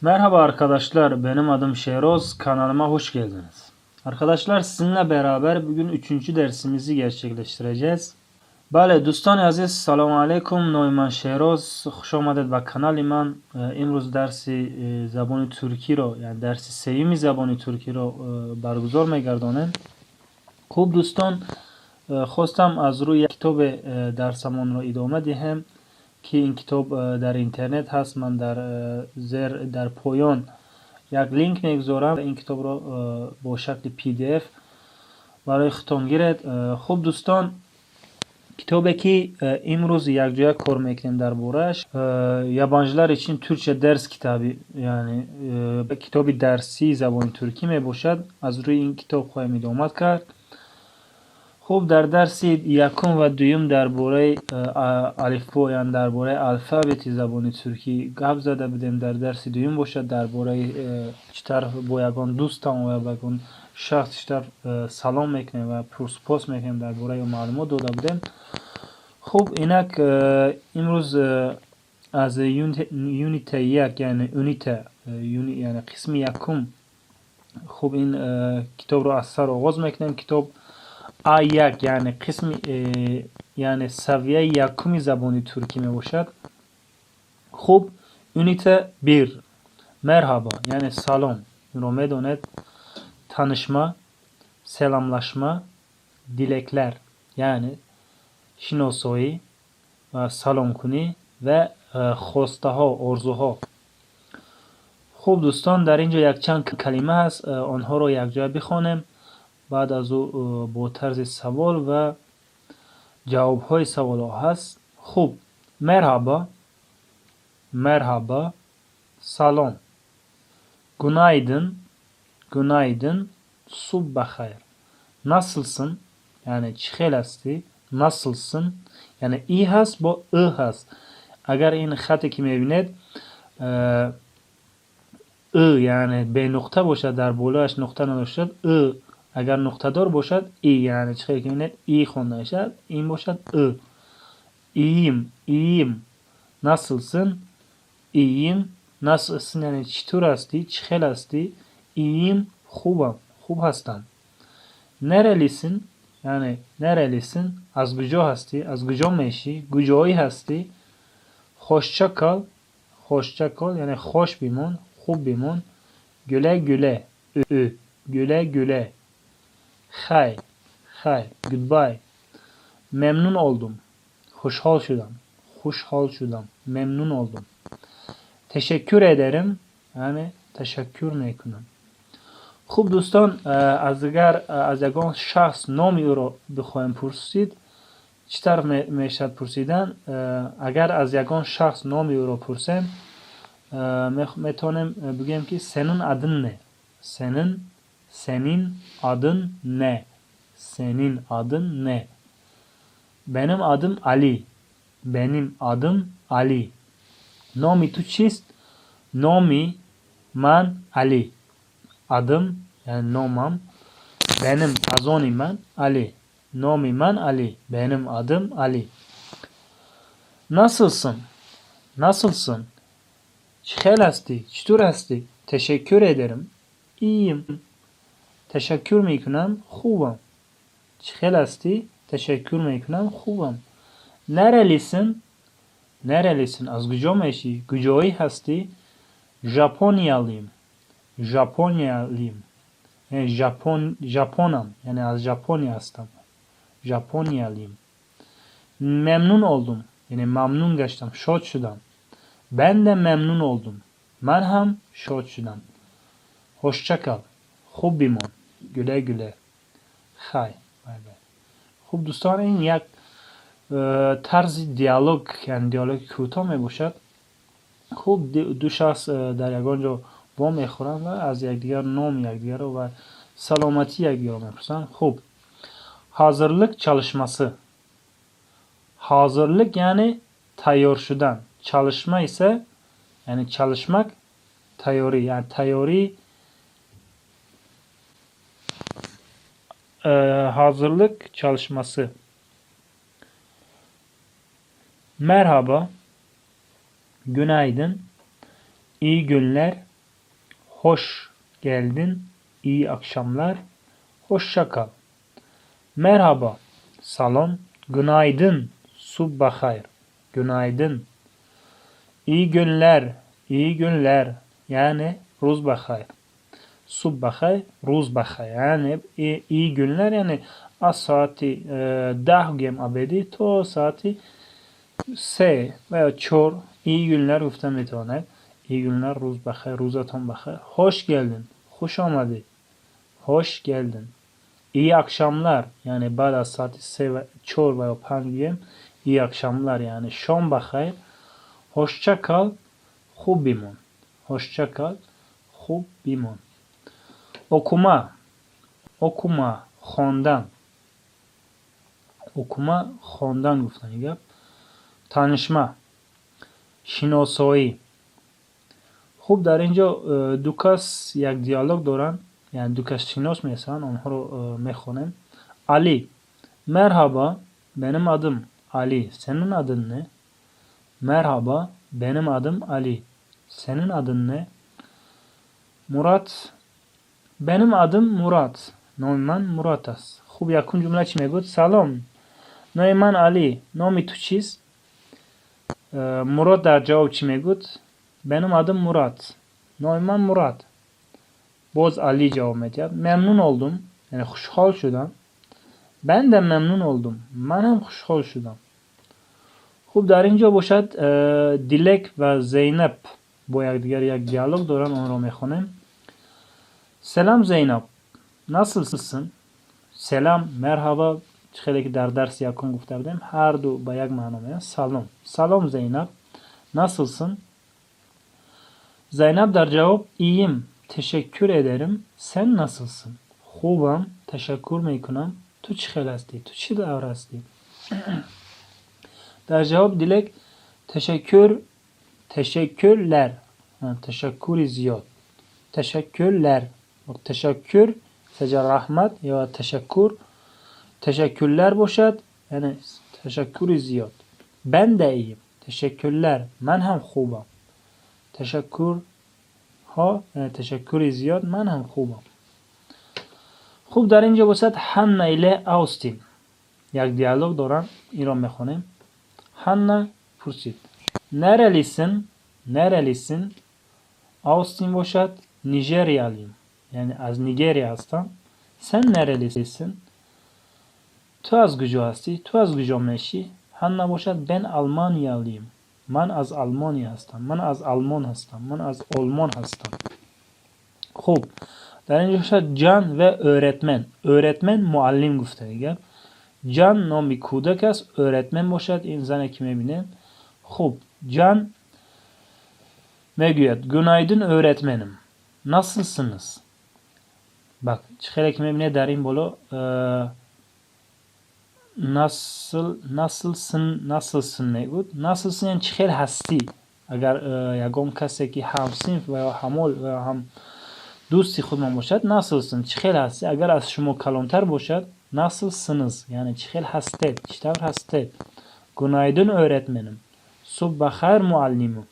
Merhaba arkadaşlar, benim adım Şehroz, kanalıma hoş geldiniz. Arkadaşlar, sizinle beraber bugün üçüncü dersimizi gerçekleştireceğiz. Бале, дӯстони азиз, салому алайкум, номи ман Шеҳроз, хуш омадед ба канали ман. Имрӯз дарси забони туркиро, яъне дарси сеюми забони туркиро баргузор мегардонем. Хуб, дӯстон, хостам аз рӯи як китобе дарсамонро идома диҳем, ки ин китоб дар интернет ҳаст. Ман дар зер, дар поён як линк мегузорам, ин китобро бо шакли PDF барои худтон гиред. Хуб, дӯстон, китобе ки имрӯз якҷоя кор мекунем дар борааш, Yabancılar için Türkçe ders kitabı, яъне китоби дарсии забони туркӣ мебошад. Аз рӯи ин китоб хоҳем идома кард. Хуб, дар дарси якум ва дуюм дар бораи алифбо, яъне дар бораи алфавити забони туркӣ гап зада будем. Дар дарси дуюм бошад, дар бораи чӣ тавр бо ягон дӯстам ва бо ягон шахс чӣ тавр салом мекунем ва пурсупос мекунем, дар бораи ӯ маълумот дода будем. Хуб, инак имрӯз аз ünite як, яъне ünite, яъне қисми якум. Хуб, ин китобро аз сар оғоз мекунем. Китоб А1, яъне қисми, яъне савияи якуми забони туркӣ мебошад. Хуб, ünite bir, merhaba, яъне салом, инро медонед. Tanışma, selamlaşma, dilekler, яъне шиносоӣ ва саломкунӣ ва хостаҳо, орзуҳо. Хуб, дӯстон, дар ин ҷо якчанд калима ҳаст, онҳоро якҷоя бихонем, баъд аз ӯ бо тарзи савол ва ҷавобҳои саволҳо ҳаст. Хуб, merhaba, merhaba, салом. Günaydın, günaydın, субҳ бахайр. Nasılsın, яъне чӣ хел ҳастӣ? Nasılsın, яъне и ҳаст, бо ы ҳаст. Агар ин хате ки мебинед, ы, яъне бенуқта бошад, дар болояш нуқта надошта, ы. Агар нуқтадор бошад, и, яъне чӣ хел ки мебинед, и хонда мешавад, ин бошад ы. Iyiyim, iyiyim. Nasılsın? İyiyim. Nasılsın, яъне чӣ тур ҳастӣ, чӣ хел ҳастӣ? İyiyim, хубам, хуб ҳастам. Nerelisin, яъне nerelisin, аз куҷо ҳастӣ, аз куҷо мешӣ, куҷоӣ ҳастӣ? Hoşça kal, hoşça kal, яъне хош бимон, хуб бимон. Güle güle, ü, güle güle. Хайр, хайр, goodbye. Memnun oldum, хушҳол шудам, хушҳол шудам, memnun oldum. Teşekkür ederim, яъне ташаккур мекунам. Хуб, дӯстон, агар аз ягон шахс номи ӯро бихоҳем пурсид, чӣ тавр мешавад пурсидан? Агар аз ягон шахс номи ӯро пурсем, метавонем бигӯем, ки senin adın ne? Senin, senin adın ne? Senin adın ne? Benim adım Ali. Benim adım Ali. Номи ту чист? Номи ман Али. Adım, яъне номам. Benim, аз они ман, Али. Номи ман Али. Benim adım Ali. Nasılsın? Nasılsın? Чӣ хел ҳастӣ? Чӣ тур ҳастӣ? Teşekkür ederim. İyiyim. Ташаккур мекунам, хубам. Чӣ хел ҳастӣ? Ташаккур мекунам, хубам. Nerelisin? Nerelisin? Аз куҷо мешӣ? Куҷоӣ ҳастӣ? Japonyalıyım. Japonyalıyım. Яъне Жапон, жапонам, яъне аз Жапония ҳастам. Japonyalıyım. Memnun oldum. Яъне мамнун гаштам, шод шудам. Ben de memnun oldum. Ман ҳам шод шудам. Hoşça kal. Хуб бимон. Güle güle. Хай. Хуб, дӯстон, ин як тарзи диалог, яъне диалоги кӯтоҳ мебошад. Хуб, ду шахс дар ягон ҷо вомехӯранд ва аз якдигар номи якдигарро ва саломатии якдигарро мепурсанд. Хуб, hazırlık çalışması. Hazırlık, яъне тайёр шудан. Çalışma ise, яъне çalışmak, тайёрӣ, яъне тайёрӣ. Hazırlık çalışması. Merhaba, günaydın, iyi günler. Hoş geldin, iyi akşamlar, hoşça kal. Merhaba, салом, günaydın, субҳ бахайр, günaydın. İyi günler, iyi günler, яъне рӯз бахайр. Субҳ бахайр, рӯз бахайр. Яъне iyi günler, яъне аз соати 10 гӯем обедӣ то соати 3 ва ё 4 iyi günler гуфта метавонед. İyi günler, рӯз бахайр, рӯзатон бахайр. Hoş geldin, хуш омадед. Hoş geldin. İyi akşamlar, яъне баъд аз соати 3 ва 4 ва ё 5 гӯем iyi akşamlar, яъне шом бахайр. Hoşça kal, хуб бимон. Hoşça kal, хуб бимон. Okuma, okuma, хондан. Okuma, хондан гуфтани гап. Tanışma, шиносоӣ. Хуб, дар ин ҷо ду кас як диалог доранд, яъне ду кас шинос мешаванд, онҳоро мехонем. Али: Merhaba, benim adım Ali. Senin adın ne? Merhaba, benim adım Ali. Senin adın ne? Murat: Benim adım Murat. Номи ман Мурат аст. Хуб, якум ҷумла чӣ мегӯяд? Салом. Номи ман Али. Номи ту чист? Мурод дар ҷавоб чӣ мегӯяд? Benim adım Murat. Номи ман Мурат. Боз Али ҷавоб медиҳад. Memnun oldum. Яъне хушҳол шудам. Ben de memnun oldum. Ман ҳам хушҳол шудам. Хуб, дар ин ҷо бошад Дилек ва Зейнаб бо якдигар як диалог доранд, онро мехонем. Selam Zeynep. Nasılsın? Selam, merhaba, хеле ки дар дарси якум гуфта будем, ҳарду ба як маъно меянд. Салом. Салом, Зейнаб. Nasılsın? Зайнаб дар ҷавоб: Iyiyim. Teşekkür ederim. Sen nasılsın? Хубам, ташаккур мекунам. Ту чӣ хел ҳастӣ? Ту чӣ тавр ҳастӣ? Дар ҷавоб Дилек: Teşekkür, teşekkürler, ташаккури зиёд. Teşekkürler, ташаккур саҷа раҳмат ё ташаккур. Teşekkürler бошад, яъне ташаккури зиёд. Ben de iyiyim. Teşekkürler, ман ҳам хубам. Ташаккурҳо, яъне ташаккури зиёд, ман ҳам хубам. Хуб, дар ин ҷо бошад Ҳанна ile Аустин як диалог доранд, инро мехонем. Ҳанна пурсид: Nerelisin? Nerelisin? Аустин бошад: Nijeryalıyım, яъне аз Нигерия ҳастам. Sen nerelisin? Ту аз куҷо ҳастӣ? Ту аз куҷо мешӣ? Ҳанна бошад: Ben Almanyalıyım, ман аз Алмония ҳастам, ман аз Алмон ҳастам, ман аз Олмон ҳастам. Хуб, дар ин ҷо бошад Ҷан ve öğretmen. Öğretmen, муаллим гуфтани гап. Ҷан номи кӯдак аст, öğretmen бошад ин зане ки мебинем. Хуб, Ҷан мегӯяд: Günaydın öğretmenim. Nasılsınız? Бак, чӣ хеле ки мебинед, дар ин боло nasıl, nasılsın, nasılsın мегӯяд. Nasılsın яъне чӣ хел ҳастӣ. Агар ягон касе ки ҳамсинф ва ё ҳамол ва ё ҳам дӯсти худмон бошад, nasılsın, чӣ хел ҳастӣ. Агар аз шумо калонтар бошад, nasılsınız, яъне чӣ хел ҳастед, чӣ тавр ҳастед. Günaydın öğretmenim. Субҳ бахайр, муаллиму.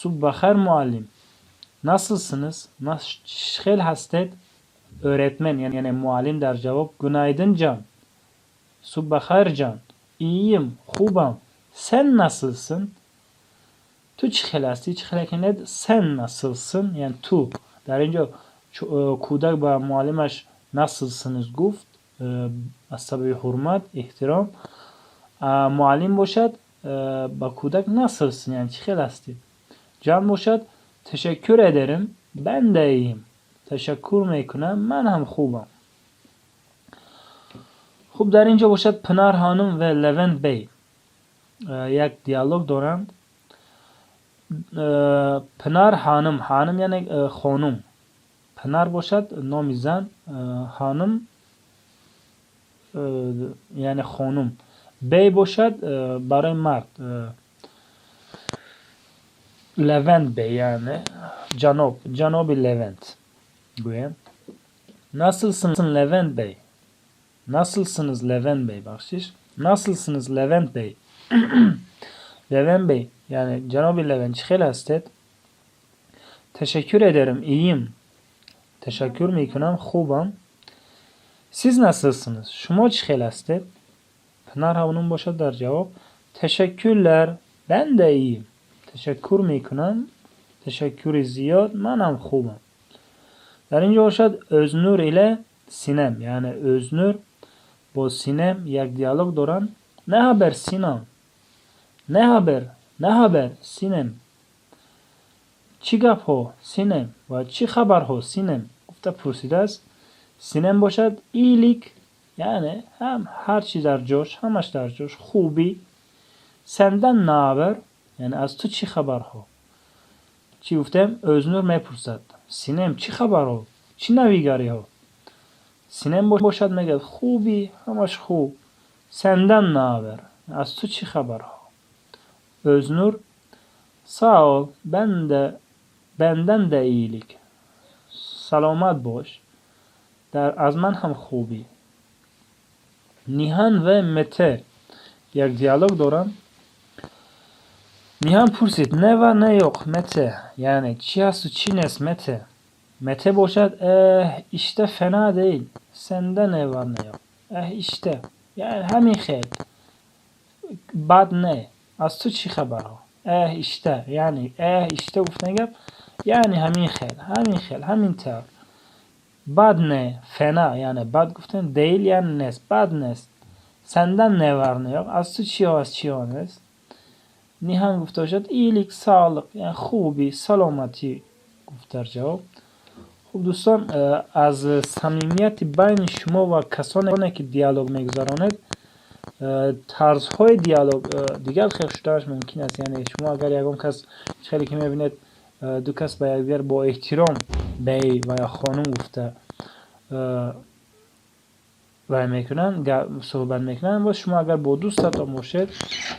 Субҳ бахайр, муаллим. Nasılsınız? Чӣ хел ҳастед? Öğretmen, яъне муаллим дар ҷавоб: Günaydın Can. Субҳ бахайр, Ҷан. Iyiyim, хубам. Sen nasılsın? Ту чӣ хел ҳастӣ? Чӣ хел кинед? Sen nasılsın, яъне ту. Дар ин ҷо кӯдак ба муаллимаш nasılsınız гуфт аз сабаби ҳурмат, эҳтиром. Муаллим бошад ба кӯдак nasılsın, яъне чӣ хел ҳастӣ. Ҷан бошад: Teşekkür ederim. Ben de iyiyim. Ташаккур мекунам, ман ҳам хубам. Хуб, дар ин ҷо бошад Пынар Hanım ва Левент Bey як диалог доранд. Пынар Hanım, hanım яъне хонум. Пынар бошад номи зан, hanım яъне хонум. Bey бошад барои мард. Левент Bey, яъне ҷаноб, ҷаноби Левент гӯем. Nasılsın Levent Bey? Nasılsınız Levent Bey, бахшиш. Nasılsınız Levent Bey? Levent Bey, яъне ҷаноби Левент, чӣ хел ҳастед? Teşekkür ederim, iyiyim. Ташаккур мекунам, хубам. Siz nasılsınız? Шумо чӣ хел ҳастед? Пынар ханум бошад дар ҷавоб: Teşekkürler, ben de iyiyim. Ташаккур мекунам, ташаккури зиёд, манам хубам. Дар ин ҷо бошад Öznur ile Sinem, яъне Öznur бо Синем як диалог доранд. Ne haber Sinan? Ne haber? Ne haber Sinem? Чӣ гапҳо Синем ва чӣ хабарҳо Синем гуфта пурсидааст. Синем бошад iyilik, яъне ҳам ҳар чи дар ҷош, ҳамаш дар ҷош, хубӣ. Senden ne haber? Яъне аз ту чӣ хабарҳо? Чӣ гуфтем? Öznur мепурсад: Синем, чӣ хабарҳо? Чӣ навигариҳо? Синем бошад мегӯяд: хубӣ, ҳамаш хуб. Senden ne haber? Аз ту чӣ хабарҳо? Öznur: Sağ ol, ben de benden de iyilik. Саломат бош. Дар аз ман ҳам хубӣ. Ниҳан ва Мете як диалог доранд. Ниҳан пурсид: Ne var ne yok Mete? Яъне чӣ ҳасту чӣ нест, Мете? Мете бошад: işte fena değil. Sende ne var ne yok? İşte. Яъне ҳамин хел. Бад не. Аз ту чӣ хабарҳо? İşte. Яъне işte гуфтани гап, яъне ҳамин хел, ҳамин хел, ҳамин тавр. Бад не, fena, яъне бад гуфтан, değil яъне нест, бад нест. Sende ne var ne yok? Аз ту чиҳо ҳаст, чиҳо нест? Ниҳан гуфта бошад: iyilik, sağlık, яъне хубӣ, саломатӣ гуфт дар ҷавоб. Хуб, дӯстон, аз самимияти байни шумо ва касоне ки диалог мегузаронед, тарзҳои диалог дигар хел шуданаш мумкин аст. Яъне шумо агар ягон кас, хеле ки мебинед, ду кас ба якдигар бо эҳтиром бей ва ё хонум гуфта вай мекунанд, суҳбат мекунанд, боз шумо агар бо дӯстатон бошед,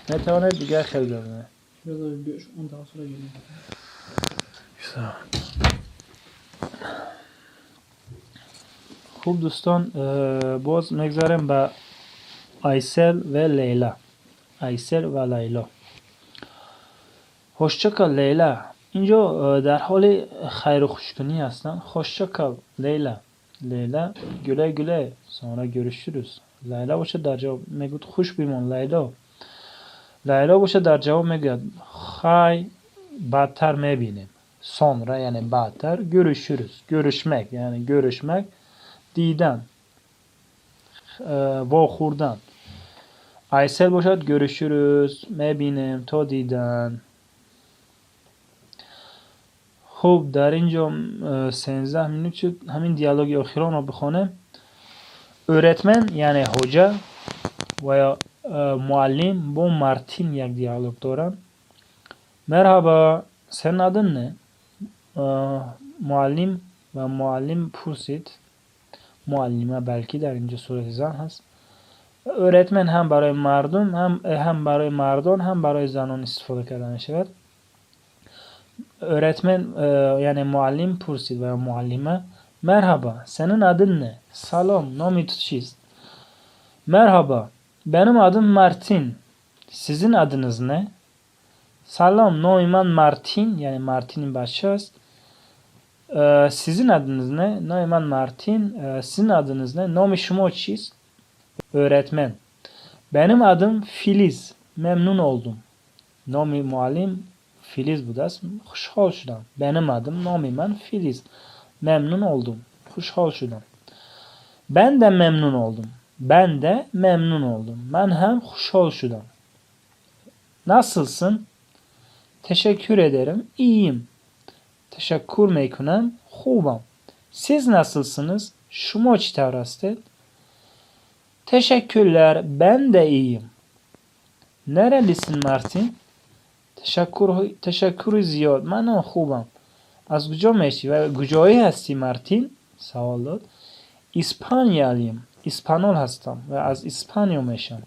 метавонед дигар хел гардонед. Biraz da bir 5-10 dakika sonra geliyorum. Güzel. Хуб, дӯстон, боз мегзарем ба Айсел ва Лейла. Айсел ва Лайло. Hoşça kal Leyla. Инҷо дар ҳоли хайру хушкунӣ ҳастанд. Hoşça kal Leyla. Leyla: Güle güle, sonra görüşürüz. Лайла бошад дар ҷавоб мегӯяд: хуш бимон, Лайло. Лайло бошад дар ҷавоб мегӯяд: хай, баъдтар мебинем. Sonra яъне баъдтар, görüşürüz. Görüşmek, яъне görüşmek, дидан, вохӯрдан. Айсел бошад: görüşürüz, мебинем, то дидан. Хуб, дар ин ҷо 13 минут шуд. Ҳамин диалоги охиронро бихонем. Öğretmen, яъне ҳоҷа ва ё муаллим бо Мартин як диалог доранд. Merhaba, senin adın ne? Муаллим ва муаллим пурсид. Муаллима, балки дар ин ҷо сурати зан ҳаст. Öğretmen ҳам барои мардум, ҳам барои мардон, ҳам барои занон истифода карда мешавад. Öğretmen, яъне муаллим пурсид ва ё муаллима: Merhaba, senin adın ne? Салом, номи ту чист? Merhaba, benim adım Martin. Sizin adınız ne? Салом, номи ман Мартин, яъне Мартини бача аст. Sizin adınız ne? Номи ман Мартин. Sizin adınız ne? Номи шумо чист? Öğretmen: Benim adım Filiz. Memnun oldum. Номи муаллим Филиз будааст. Хушҳол шудам. Benim adım, номи ман Filiz. Memnun oldum. Хушҳол шудам. Ben de memnun oldum. Ben de memnun oldum. Ман ҳам хушҳол шудам. Nasılsın? Teşekkür ederim. İyiyim. Ташаккур мекунам. Хубам. Siz nasılsınız? Шумо чӣ тавр ҳастед? Teşekkürler. Ben de iyiyim. Nerelisin Martin? Ташаккури зиёд. Манам хубам. Аз куҷо мешӣ ва куҷоӣ ҳастӣ, Мартин? Савол дод. İspanyalıyım. Испанол ҳастам ва аз Испания мешавам.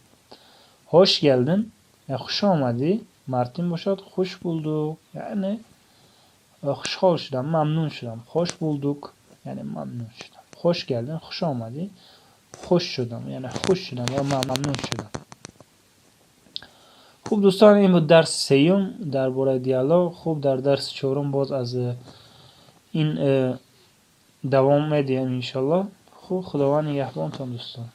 Hoş geldin. Хуш омадӣ. Мартин бошад: Hoş bulduk. Яъне хушҳол шудам, мамнун шудам. Hoş bulduk. Яъне мамнун шудам. Hoş geldin. Хуш омадӣ. Хуш шудам. Яъне хуш шудам ва мамнун шудам. Хуб, дӯстон, ин буд дарси сеюм дар бораи диалог. Хуб, дар дарси чорум боз аз Ин давом медиҳем, иншаллоҳ. Хуб, Худованд нигаҳбонтон, дӯстон.